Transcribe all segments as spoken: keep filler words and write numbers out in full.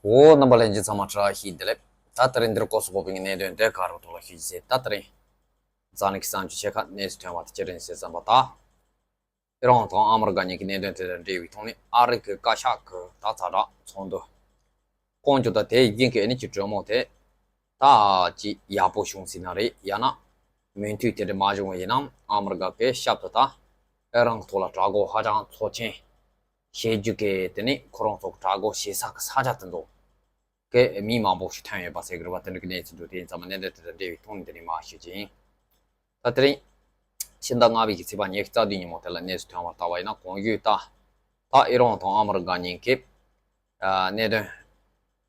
འོ། རྣམ་པ་ལྷན་རྒྱས་ཚང་མ་བཀྲ་ཤིས་བདེ་ལེགས། ད་དེ་རིང་འདིར་སྐོར་སུ་བབས་པའི་གནད་དོན་དེ་ག་རུ་ཐོག་ལ་ཞུ་རྒྱུ་ཟེར། ད་དེ་རིང་འཛམ་གླིང་གི་གསར་འགྱུར་ཆེ་ཁག་གནས་སུ་ཐོན་པ་དེ་ཅི་རེད་ཟེར་ཙམ་པ། ད་ཨི་རན་དང་ཨ་མི་རི་ཀ་གཉིས་ཀྱི་གནད་དོན་དེ་དང་འབྲེལ་བའི་ཐོག་ནས་ཨ་རི་གི་བཀའ་ཤག་གི་ད་ཛ་དྲག་ཚོགས་འདུ་བསྐོང་རྒྱུ་དང་། དེ་ཡིན་གྱི་ཨ་ནི་ཀྱི་གྲོས་མོལ་དེ་ད་ཅི་ཡག་པོ་བྱུང་ཟིན་ན་རེད། ཡང་ན་མུ་མཐུད་དེ་འདྲ་མ་བྱུང་བ་ཡིན་ན། ཨ་མི་རི་ཀ་གི་ཞབས་ཏོག་ད་ཨི་རན་གྱི་ཐོག་ལ་དྲག་རྒོལ་ཧ་ཅང་ཚབས་ཆེན་བྱེད་རྒྱུ་གི། དེ་ནི་ཁོ་རང་ཚོ་གི་དྲག་རྒོལ་བྱེད་ས་གི་ས་ཆ་དེ་ཚོ་གི་མི་མང་པོ་ཞིག་ཐོན་ཡོད་པ་ཟེར་གི་རེད་པ། དེ་འདྲ་གི་གནས་ཚུལ་འདུག་དེ་ཡིན་ཙང་མ་གནད་དོན་དེ་དང་འབྲེལ་བའི་ཐོག་ནས་དེ་རིང་མར་ཞུ་རྒྱུ་ཡིན། ད་དེ་རིང་ཕྱི་ཟླ་ལྔ་པའི་གི་ཚེས་པ་ཉི་ཤུ་རྩ་བདུན་ཉིན་མོ་དེ་ལ་གནས་སུ་ཐོན་པར་བལྟས་པ་ཡིན་ན། གོང་ཞུས་ལྟར་ད་ཨི་རན་དང་ཨ་མི་རི་ཀ་གཉིས་ཀྱི་ཨ་གནད་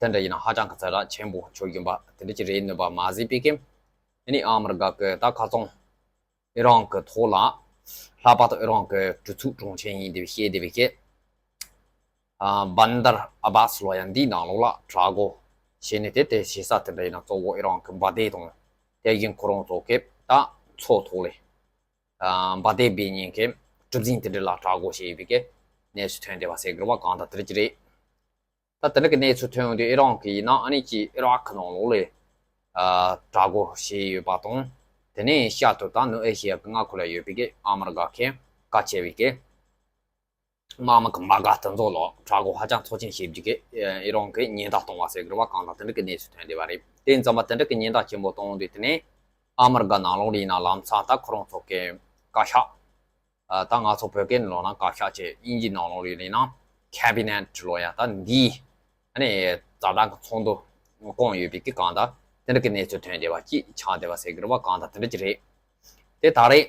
དོན་དེ་འདྲ་ཡིན་ན་ཧ་ཅང་གི་ཛ་དྲག་ཆེན་པོ་བྱུང་ཡོད་པ་དེ་འདྲ་ཅིག་རེད་ནུས་པ་མ་ཟད་པའི་གི། ཨ་ནི་ཨ་མི་རི་ཀ་གི་ད་ཁ་སང་ཨི་རན་གྱི་ཐོག་ལ་ལྷག་པར་དུ་ཨི་རན་གྱི་གྲོས་ཚོགས་དྲུང་ཆེ་ཡིན་དེ་བཞིན་བཤད་དེ་བཞིན་གྱི་ཨ་བན་དར་ཨ་བཱ་སི་ལོ་ཡ་འདིའི་ནང་ལོགས་ལ་དྲག་རྒོལ་བྱས་ནས། དེ་དེ་བྱེད་ས་དེ་འདྲ་ཡིན་ན་གཙོ་བོ་ཨི་རན་གྱི་འབར་མདེལ་དང་། དེ་བཞིན་ཁོ་རང་ཚོ་གི་ད་མཚོ་ཐོག་ལས་ཨ་འབར་མདེལ་འབེན་མཁན་གྱི་གྲུ་གཟིངས་དེ་འདྲ་ལ་དྲག་རྒོལ་བྱས་ཡོད་པའི་གི་གནས་ཚུལ་ཐོན་བསྡད་པ་ཟེར་གི་རེད་པ། གང་ལྟར་དེ་འདྲ་ཅིག་རེད། ད་དེ་འདྲ་གི་གནས་ཚུལ་ཐོན་ཡོང་དུས་ཨི་རན་གྱིས་ཡིན་ན་ཨ་ནི་ཅིག་ཨི་རག་གི་ནང་ལོགས་ལ་ཨ་དྲག་རྒོལ་བྱས་ཡོད་པ་དང་། དེ་ནས་ཤར་དུ་ད་ནུབ་ཨེ་ཤི་ཡ་གི་མངའ་ཁོངས་ལ་ཡོད་པའི་གི་ཨ་མི་རི་ཀ་གི་བཀའ་ཆེ་བའི་གི་དམག་མི་གི་དམག་སྒར་དེ་ཚོ་ལ་དྲག་རྒོལ་ཧ་ཅང་ཚབས་ཆེན་བྱེད་རྒྱུ་གི་ཨི་རན་གྱིས་ཉེན་བརྡ་བཏང་བ་ཟེར་གི་རེད་པ། གང་ལྟར་དེ་འདྲ་གི་གནས་ཚུལ་ཐོན་བསྡད་པ་རེད། དེ་ཡིན་ཙང་མ་དེ་འདྲ་གི་ཉེན་བརྡ་ཆེན་པོ་བཏང་དུས། དེ་ནས་ཨ་མི་རི་ཀ་ནང་ལོགས་ལ་ཡིན་ན་ལམ་སང་ད་ཁོ་རང་ཚོ་གི་བཀའ་ཤག་ཨ་ད་ང་ཚོ་བོད་སྐད་ནང་ལོགས་ན་བཀའ་ཤག་བྱས། དབྱིན་ཇི་ནང་ལོགས་ལ་ཡིན་ན་ཁེ་བི་ནེཊ་ལོ་ཡ། ད་འདིའི་ཨ་ནི་ཛ་དྲག་གི་ཚོགས་འདུ་བསྐོངས་ཡོད་པའི་གི། གང་ལྟར་དེ་འདྲ་གི་གནས་ཚུལ་ཐོན་བསྡད་པ་ཅིག་ཆགས་བསྡད་པ་ཟེར་གི་རེད་པ། གང་ལྟར་དེ་འདྲ་ཅིག་རེད། དེ་ད་རེས་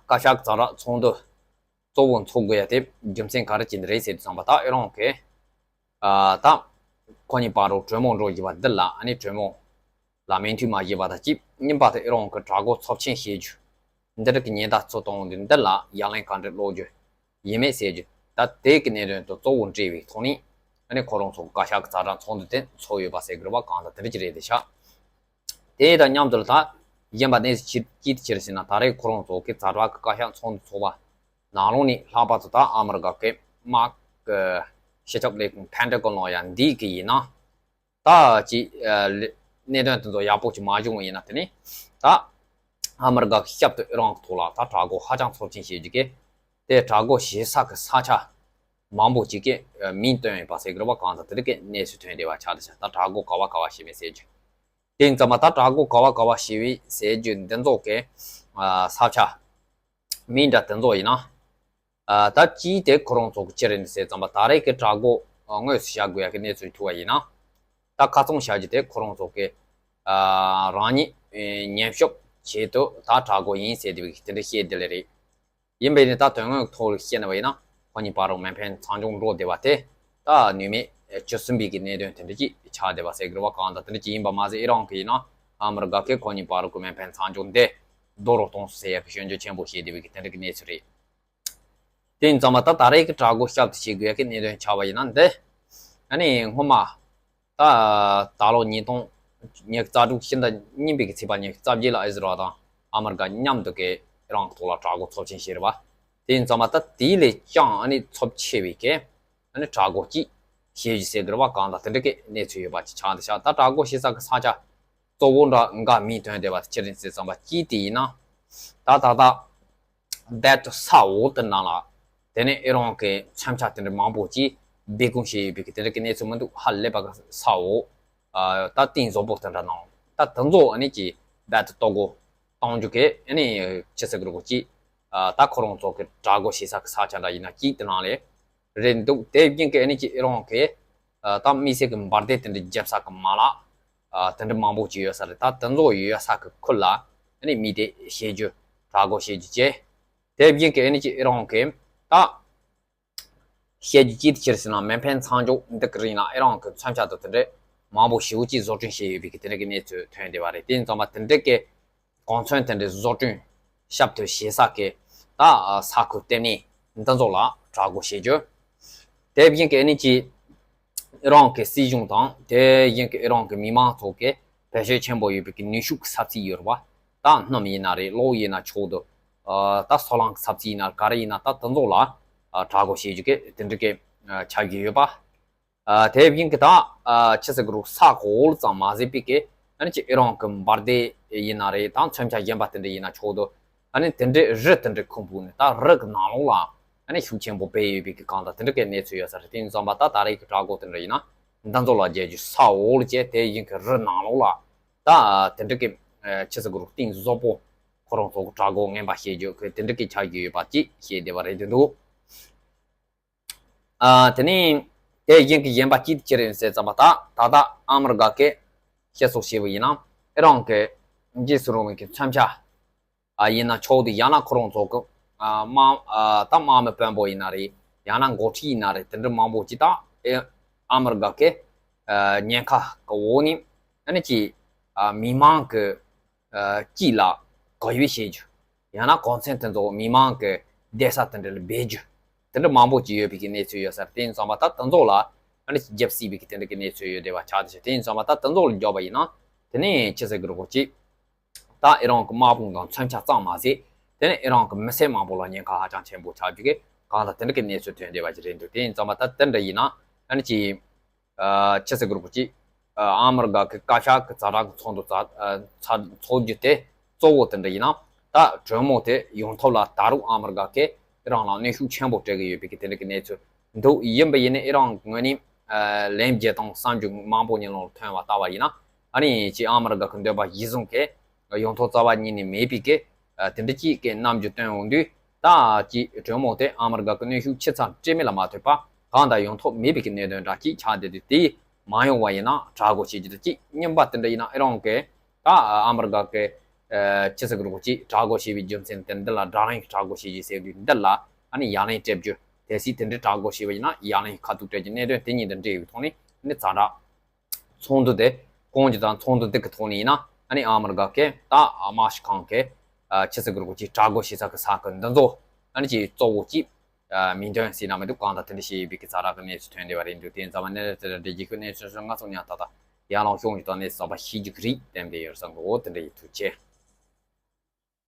བཀའ་ཤག་གི་ཛ་དྲག་ཚོགས་འདུ་གཙོ་བོ་འཚོགས་དགོས་ཡ་དེ་རྒྱུ་མཚན་ག་རེ་བྱས་ནས་རེད་ཟེར་དུས་ཙམ་པ། ད་ཨི་རན་གྱིས་ཨ་ད་ཁོ་གཉིས་བར་དུ་གྲོས་མོལ་འགྲོ་བཞིན་པ་འདི་ལ། ཨ་ནི་གྲོས་མོལ་ལ་མོས་མཐུན་མ་བྱས་པ་དང་གཅིག། གཉིས་པ་དེ་ཨི་རན་གྱིས་དྲག་རྒོལ་ཚབས་ཆེན་བྱེད་རྒྱུ་འདི་འདྲ་གི་ཉེན་བརྡ་ཚུར་བཏང་དུས། འདི་ལ་ཡ་ལན་ག་འདྲ་སློག་རྒྱུ་ཡིན་མེད་ཟེར་རྒྱུ། ད་དེ་གི་གནད་དོན་དང་གཙོ་བོ་འབྲེལ་བའི་ཐོག་ནས་ཨ་ནི་ཁོ་རང་ཚོ་བཀའ་ཤག་གི་ཛ་དྲག་ཚོགས་འདུ་དེ་ཚོགས་ཡོད་པ་ཟེར་གི་རེད་པ། གང་ལྟར་དེ་འདྲ་ཅིག་རེད་དེ་ཤག་དེ་དང་མཉམ་དུ་ད་གཞན་པ་གནས་ཚུལ་ཅིག་ཅིག་ཅི་རེད་ཟེར་ན། ད་རེས་ཁོ་རང་ཚོ་གི་ཛ་དྲག་གི་བཀའ་ཤག་ཚོགས་འདུ་ཚོགས་པ་ནང་ལོགས་ནས་ལྷག་པར་དུ་ད་ཨ་མི་རི་ཀ་གི་དམག་གི་སྤྱི་ཁྱབ་ལས་ཁུངས་པེན་ཊ་གོན་ལོ་ཡ་འདི་གི་ཡིན་ན། ད་ཅིག་ཨ་ལེ་གནད་དོན་དེ་ཚོ་ཡག་པོ་ཅིག་མ་བྱུང་བ་ཡིན་ན། དེ་ནི་ད་ཨ་མི་རི་ཀ་གི་ཞབས་ཏོག་ཨི་རན་གྱི་ཐོག་ལ་ད་དྲག་རྒོལ་ཧ་ཅང་ཚབས་ཆེན་བྱེད་རྒྱུ་གི། དེ་དྲག་རྒོལ་བྱེད་ས་གི་ས་ཆ་མང་པོ་ཅིག་གི་ཨ་མིང་བཏོན་ཡོད་པ་ཟེར་གི་རེད་པ། གང་ལྟར་དེ་འདྲ་གི་གནས་ཚུལ་ཐོན་བསྡད་པ་ཆགས་བསྡད་ཤག་ད་དྲག་རྒོལ་ག་བ་ག་བ་བྱས་མེད་ཟེར་རྒྱུ། དེ་ཡིན་ཙང་མ་ད་དྲག་རྒོལ་ག་བ་ག་བ་བྱས་པའི་ཟེར་རྒྱུ་འདི་ཚོ་གི་ཨ་ས་ཆ་མིང་འདྲ་དེ་ཚོ་ཡིན་ན། ཨ་ད་ཅིའི་དེ་ཁོ་རང་ཚོ་གི་ཅི་རེད་ཟེར་ཙམ་པ། ད་རེས་ཀྱི་དྲག་རྒོལ་དངོས་སུ་བྱ་དགོས་ཡ་གི་གནས་ཚུལ་ཐུག་པ་ཡིན་ན། ད་ཁ་ཚོན་བྱ་རྒྱུ་དེ་ཁོ་རང་ཚོ་གི་ཨ་རང་ཉིད་ཨེ་ཉེན་སྐྱོབ་ཆེད་དུ་ད་དྲག་རྒོལ་ཡིན་ཟེར་དེ་བའི་དེ་འདྲ་བཤད་དེ་ལས་རེད། ཡིན་པས་ནི་ད་དོན་དངོས་ཐོག་ལ་བཤད་ན་བ་ཡིན་ན། ཁོ་གཉིས་བར་དུ་མེ་འཕེན་མཚམས་འཇོག་འགྲོ་བསྡད་པ་དེ་ད་ནུས་མེད་བྱེད་ཟིན་པའི་གི་གནད་དོན་དེ་འདྲ་ཅིག་ཆགས་བསྡད་པ་ཟེར་གི་རེད་པ། གང་ལྟར་དེ་འདྲ་ཅིག་ཡིན་པ་མ་ཟད། ཨི་རན་གྱིས་ཡིན་ན་ཨ་མི་རི་ཀ་གིས་ཁོ་གཉིས་བར་དུ་གི་མེ་འཕེན་མཚམས་འཇོག་འདི་རྡོག་རོལ་གཏོང་སོང་ཟེར་ཡ་གི་སྐྱོན་བརྗོད་ཆེན་པོ་བྱས་བསྡད་པའི་གི་དེ་འདྲ་གི་གནས་ཚུལ་རེད། དེ་ཡིན་ཙང་མ་ད་ད་རེས་ཀྱི་དྲག་རྒོལ་ཞབས་ཏོག་བྱེད་དགོས་ཡ་གི་གནད་དོན་ཆགས་པ་ཡིན་ན། འདི་ཨ་ནི་སྔོན་མ་ད་ད་ལོ་ཉིས་སྟོང་ཉི་ཤུ་རྩ་དྲུག་ཕྱི་ཟླ་གཉིས་པའི་གི་ཚེས་པ་ཉི་ཤུ་རྩ་བརྒྱད་ལ་ཨི་ཟི་རལ་དང་ཨ་མི་རི་ཀ་མཉམ་དུ་གི་ཨི་རན་གྱི་ཐོག་ལ་དྲག་རྒོལ་ཚབས་ཆེན་བྱས་རེད་པ། དེ་ཡིན་ཙང་མ་ད་དེ་ལས་ཀྱང་ཨ་ནི་ཚབས་ཆེ་བའི་གི་ཨ་ནི་དྲག་རྒོལ་ཅིག་བྱེད་རྒྱུ་ཟེར་གི་རེད་པ། གང་ལྟར་དེ་འདྲ་གི་གནས་ཚུལ་ཡོད་པ་ཅིག་ཆགས་བསྡད་ཤག་ད་དྲག་རྒོལ་བྱེད་ས་གི་ས་ཆ་གཙོ་བོ་འདྲ་འགའ་མིང་བཏོན་བསྡད་པ་དེ་ཅི་རེད་ཟེར་ཙམ་པ། གཅིག་དེ་ཡིན་ན་ད་ད་ལྟ་རྦད་དེ་ས་འོག་དེ་ནང་ལ། དེ་ནས་ཨི་རན་གྱི་མཚོན་ཆ་དེ་འདྲ་མང་པོ་ཅིག་སྦས་སྐུང་བྱས་ཡོད་པའི་གི་དེ་འདྲ་གི་གནས་ཚུལ་མི་འདུག་ཧ་ལས་པ་གི་ས་འོག་ཨ་ད་ཏིང་བཟང་པོ་དེ་འདྲ་ནང་ད་དེ་ཚོ་ཨ་ནི་ཅིག་རྦད་དེ་གཏོར་རྒོལ་གཏོང་རྒྱུ་གི་ཨ་ནི་ཅི་ཟེར་གི་རེད་གོ། ཅིག་ཨ་ད་ཁོ་རང་ཚོ་གི་དྲག་རྒོལ་བྱེད་ས་གི་ས་ཆ་འདྲ་ཡིན་ན་གཅིག་དེ་ནང་ལས་རེད་འདུག་དེ་བཞིན་གི་ཨ་ནི་ཅིག་ཨི་རན་གྱི་ཨ་ད་དམིགས་བསལ་གྱི་འབར་མདེལ་དེ་འདྲ་བརྒྱབ་ས་གི་མ་ལག་ཨ་དེ་འདྲ་མང་པོ་ཅིག་ཡོད་ས་རེད། ད་དེ་ཚོ་ཡོད་ས་གི་ཁུལ་ལ་ཨ་ནི་མི་དེ་བྱེད་རྒྱུ། དྲག་རྒོལ་བྱེད་རྒྱུ་བྱས། དེ་བཞིན་གི་ཨ་ནི་ཅིག་ཨི་རན་གྱི་ད་བཤད་རྒྱུ་ཅིག་དེ་ཅི་རེད་ཟེར་ན། མེ་འཕེན་མཚམས་འཇོག་འདི་གི་རིང་ལ་ཨི་རན་གྱི་མཚོན་ཆ་དང་དེ་འདྲ་མང་པོ་ཞེ་པོ་ཅིག་བཟོ་སྐྲུན་བྱས་ཡོད་པའི་གི་དེ་འདྲ་གི་གནས་ཚུལ་ཐོན་བསྡད་པ་རེད། དེ་ཡིན་ཙང་མ་དེ་འདྲ་གི་གོ་མཚོན་དེ་འདྲའི་བཟོ་སྐྲུན་ཞབས་ཏོག་བྱེད་ས་གི་ད་ས་ཁུལ་ལྟེ་གནས་འདི་ཚོ་ལ་དྲག་རྒོལ་བྱེད་རྒྱུ། དེ་བཞིན་གི་ཨ་ནི་ཅིག་ཨི་རན་གྱི་སྲིད་གཞུང་དང་དེ་བཞིན་གི་ཨི་རན་གྱི་མི་མང་ཚོ་གི་བེད་སྤྱོད་ཆེན་པོ་ཡོད་པའི་གི་ནུས་ཤུགས་ཀྱི་ས་ཚིགས་ཡོད་རེད་པ། ད་སྣུམ་ཡིན་ན་རེད། གློག་ཡིན་ན་ཆོག་འདུག་ཨ་ད་སོལ་རླངས་ཀྱི་ས་ཚིགས་ཡིན་ན་ག་རེ་ཡིན་ན་ད་དེ་ཚོ་ལ་ཨ་དྲག་རྒོལ་བྱེད་རྒྱུ་གི་དེ་འདྲ་གི་ཨ་ཆགས་ཀྱི་ཡོད་པ། ཨ་དེ་བཞིན་གྱི་ད་ཨ་ཆི་ཟེར་གི་རུ་ས་གོ་ལ་ཙམ་མ་ཟད་པའི་གི་ཨ་ནི་ཅི་ཨི་རན་གྱི་འབར་མདེལ་ཡིན་ན་རེད། ད་མཚོན་ཆ་གཞན་པ་དེ་འདྲ་ཡིན་ན་ཆོག་འདུག་ཨ་ནི་དེ་འདྲའི་རི་དེ་འདྲའི་ཁུང་བུ་ནི་ད་རི་གི་ནང་ལོགས་ལ་ཨ་ནི་ཤུགས་ཆེན་པོ་སྤེལ་ཡོད་པའི་གི་གང་ལྟར་དེ་འདྲ་གི་གནས་ཚུལ་ཡོད་ས་རེད། དེ་ཡིན་ཙམ་པ་ད་ད་རེས་ཀྱི་དྲག་རྒོལ་དེ་འདྲ་ཡིན་ན་འདི་ཚོ་ལ་རྒྱལ་རྒྱུ་ས་འོག་ལ་བྱས། དེ་བཞིན་གྱི་རི་ནང་ལོགས་ལ་ད་དེ་འདྲ་གི་ཨ་ཆི་ཟེར་གི་རུ་གཏིང་ཟབ་པོ་ཁོ་རང་ཚོ་གི་དྲག་རྒོལ་ངན་པ་བྱེད་རྒྱུ་གི་དེ་འདྲ་གི་ཆགས་ཀྱི་ཡོད་པ་ཅིག་བཤད་བསྡད་པ་རེད་འདུག་ཨ་དེ་ནས་དེ་བཞིན་གྱི་གཞན་པ་ཅིག་ཅི་རེད་ཟེར་ཙམ་པ་ད་ད་ལྟ་ཨ་མི་རི་ཀ་གི་བཤད་སྲོལ་བྱས་པ་ཡིན་ན་ཨི་རན་གྱི་འཇིགས་སུ་རུང་བའི་གི་མཚོན་ཆ་ཨ་ཡིན་ན་ཆོག་འདུག་ཡང་ན་ཁོ་རང་ཚོ་གི་ཨ་དམག་ཨ་ད་དམག་མི་དཔོན་པོ་ཡིན་ན་རེད། ཡང་ན་འགོ་ཁྲིད་ཡིན་ན་རེད། དེ་འདྲ་མང་པོ་ཅིག་ད་ཨེ་ཨ་མི་རི་ཀ་གི་ཨ་ཉེན་ཁ་གི་འོག་ནས་ཨ་ནི་ཅི་ཨ་མི་མང་གི་ཨ་སྐྱིད་ལ་གོ་ཡུལ་བྱེད་རྒྱུ། ཡང་ན་གོ་མཚོན་དེ་ཚོ་མི་མང་གི་བསྡད་ས་དེ་འདྲ་ལ་སྦས་རྒྱུ། དེ་འདྲ་མང་པོ་ཅིག་ཡོད་པའི་གི་གནས་ཚུལ་ཡོད་ས་རེད། དེ་ཡིན་ཙང་མ་ད་དེ་ཚོ་ལ་ཨ་ནི་རྒྱབ་སྲིད་པའི་གི་དེ་འདྲ་གི་གནས་ཚུལ་ཡོད་བསྡད་པ་ཆགས་བསྡད་ཤག་དེ་ཡིན་ཙང་མ་ད་དེ་ཚོ་ལ་འཇོག་པ་ཡིན་ན་དེ་ནས་ཆི་ཟེར་གི་རེད་གོ་ཅིག་ད་ཨི་རན་གི་དམག་དཔུང་དང་མཚོན་ཆ་ཙམ་མ་ཟད་དེ་ནས་ཨི་རན་གི་མི་སེར་མང་པོ་ལ་ཉེན་ཁ་ཧ་ཅང་ཆེན་པོ་ཆགས་རྒྱུ་གི་གང་ལྟར་དེ་འདྲ་གི་གནས་ཚུལ་ཐོན་བསྡད་པ་ཅིག་རེད་འདུག་དེ་ཡིན་ཙང་མ་ད་དེ་འདྲ་ཡིན་ན་ཨ་ནི་ཅི། ཨ་ཆི་ཟེར་གི་རེད་གོ་ཅིག་ཨ་ཨ་མི་རི་ཀ་གི་བཀའ་ཤག་གི་ཛ་དྲག་གི་ཚོགས་འདུ་ཚ་ཨ་ཚ་ཚོགས་རྒྱུ་དེ་གཙོ་བོ་དེ་འདྲ་ཡིན་ན་ད་གྲོས་མོལ་དེ་ཡོང་ཐབས་ལ་ད་རུང་ཨ་མི་རི་ཀ་གིས་ཨི་རན་ལ་གནོན་ཤུགས་ཆེན་པོ་སྤྲད་གི་ཡོད་པའི་གི་དེ་འདྲ་གི་གནས་ཚུལ་འདུག་ཡིན་པ་ཡིན་ན་ཨི་རན་གི་ངོས་ནས་ཨ་ལན་བརྒྱད་དང་གསུམ་བཅུ་མང་པོ་ཉིན་ལོང་ལ་ཐོན་པ་ལྟ་བ་ཡིན་ན་ཨ་ནི་ཅི་ཨ་མི་རི་ཀ་གི་འདོད་པ་གཞི་བཟུང་གི་ཡོང་ཐབས་རྩ་བ་ཉིད་ནས་མེད་པའི་གི་ཨ་དེ་འདྲ་ཅིག་གི་རྣམ་འགྱུར་སྟོན་འོང་དུས། ད་ཅི་གྲོས་མོལ་དེ་ཨ་མི་རི་ཀ་གི་གནོན་ཤུགས་ཆེ་ཙམ་སྤྲད་མིན་ལ་མ་ལྟོས་པ་གང་དང་ཡོང་ཐབས་མེད་པའི་གི་གནད་དོན་འདྲ་ཅིག་ཆགས་བསྡད་དུས། དེ་མ་ཡོང་བ་ཡིན་ན་དྲག་རྒོལ་བྱེད་རྒྱུ་དང་གཅིག་གཉིས་པ་དེ་འདྲ་ཡིན་ན་ཨི་རན་གི་ད་ཨ་མི་རི་ཀ་གི་ཨ་ཆི་ཟེར་གི་རེད་གོ་ཅིག་དྲག་རྒོལ་བྱས་པའི་རྒྱུ་མཚན་དེ་འདི་ལ་དགྲ་ལན་གྱི་དྲག་རྒོལ་བྱེད་རྒྱུ་ཟེར་དུས་འདི་ལ་ཨ་ནི་ཡ་ལན་སྤྲད་རྒྱུ། གལ་སྲིད་དེ་འདྲའི་དྲག་རྒོལ་བྱས་པ་ཡིན་ན་ཡ་ལན་ཁ་ཐུག་སྤྲད་རྒྱུ། གནད་དོན་དེ་གཉིས་དང་འབྲེལ་བའི་ཐོག་ནས་ཨ་ནི་ཛ་དྲག་ཚོགས་འདུ་དེ་གོང་གི་དང་ཚོགས་འདུ་འདི་གི་ཐོག་ནས་ཡིན་ན་ཨ་ནི་ཨ་མི་རི་ཀ་གི་ད་དམག་སྤྱི་ཁང་གི་ཨ་ཆི་ཟེར་གི་རེད་གོ་ཅིག་དྲག་རྒོལ་བྱེད་ས་གི་ས་ཁུལ་འདི་ཚོ་ཨ་ནི་ཅིག་གཙོ་བོ་ཅིག་ཨ་མིང་དོན་ཟེར་ན་མི་འདུག་གང་ལྟར་དེ་འདྲ་བྱས་ཡོད་པའི་གི་ཛ་དྲག་གི་གནས་ཚུལ་ཐོན་བསྡད་པ་རེད་འདུག་དེ་ཡིན་ཙང་མ་གནས་ལུགས་དེ་འདྲ་འདྲ་རྒྱལ་ཁབ་གནས་ཚུལ་སོང་ང་ཚོ་ཉག་ཏག་ཏག་ཡར་ལངས་ཤོག་འདི་དང་གནས་ཚུལ་གསར་པ་ཤེས་རྒྱུ་གི་རེད་བསྟན་བསྡད་ཡོད་བསམ་གི་འོ་དེ་འདྲ་ཡིན། ཐུགས་རྗེ་ཆེ།